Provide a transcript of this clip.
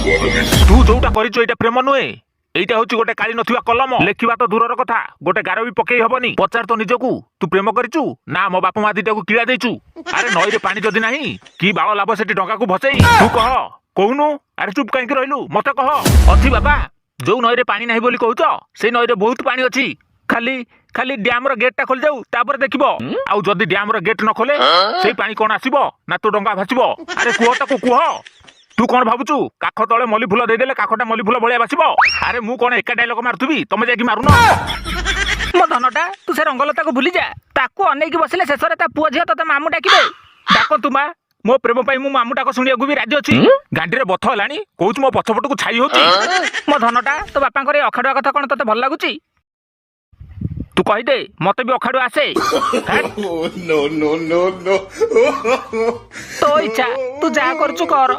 ତୁ ଯୋଉଟା କରିଛୁ ଏଇଟା ପ୍ରେମ ନୁହେଁ, ଏଇଟା ହଉଛି ଗୋଟେ କାଳି ନଥିବା କଲମ। ଲେଖିବା ତ ଦୂରର କଥା, ଗୋଟେ ଗାର ବି ପକେଇ ହବନି। ପଚାର ତ ନିଜକୁ, ତୁ ପ୍ରେମ କରିଛୁ ନା ମୋ ବାପା ମା ଦିଟାକୁ କିଳା ଦେଇଛୁ? ଆରେ, ନଈରେ ପାଣି ଯଦି ନାହିଁ, କି ବାଳ ଲାଭ ସେଠି ଡଙ୍ଗାକୁ ଭସେଇ? ତୁ କହ, କହୁନୁ। ଆରେ, ଚୁପ୍ କାହିଁକି ରହିଲୁ? ମତେ କହ। ଅଛି ବାବା, ଯୋଉ ନଈରେ ପାଣି ନାହିଁ ବୋଲି କହୁଛ, ସେଇ ନଈରେ ବହୁତ ପାଣି ଅଛି। ଖାଲି ଖାଲି ଡ୍ୟାମର ଗେଟ୍ ଟା ଖୋଲି ଯାଉ, ତାପରେ ଦେଖିବ। ଆଉ ଯଦି ଡ୍ୟାମର ଗେଟ୍ ନ ଖୋଲେ, ସେଇ ପାଣି କଣ ଆସିବ ନା ତୋ ଡଙ୍ଗା ଭାସିବ? ଆରେ, କୁହ ତାକୁ, କୁହ। ତୁ କଣ ଭାବୁଛୁ, କାଖ ତଳେ ମଲି ଫୁଲ ଦେଇଦେଲେ କାଖଟା ମଲି ଫୁଲ ଭଳିଆ ବାସିବ? ଆରେ, ମୁଁ କଣ ଏକା ଡାଇଲଗ ମାରୁଥିବି? ତମେ ଯାଇକି ମାରୁନ। ମୋ ଧନଟା, ତୁ ସେ ରଙ୍ଗଲତାକୁ ଭୁଲି ଯା। ତାକୁ ଅନେଇକି ବସିଲେ ଶେଷରେ ତା ପୁଅ ଝିଅ ତତେ ମାମୁଁ ଡାକିବେ। ଡାକନ୍ତୁ ମା, ମୋ ପ୍ରେମ ପାଇଁ ମୁଁ ମାମୁଁ ଡାକ ଶୁଣିବାକୁ ବି ରାଜି ଅଛି। ଗାଣ୍ଡିରେ ବଥ ହେଲାଣି, କହୁଛୁ ମୋ ପଛପଟକୁ ଛାଇ ହଉଛି। ମୋ ଧନଟା, ତୋ ବାପାଙ୍କର ଏ ଅଖାଡୁଆ କଥା କଣ ତତେ ଭଲ ଲାଗୁଛି? ତୁ କହିଦେ, ମତେ ବି ଅଖାଡୁଆ ଆସେ। Oh, no, no, no, no. ତୋ ଇଚ୍ଛା, ତୁ ଯାହା କରୁଛୁ କର।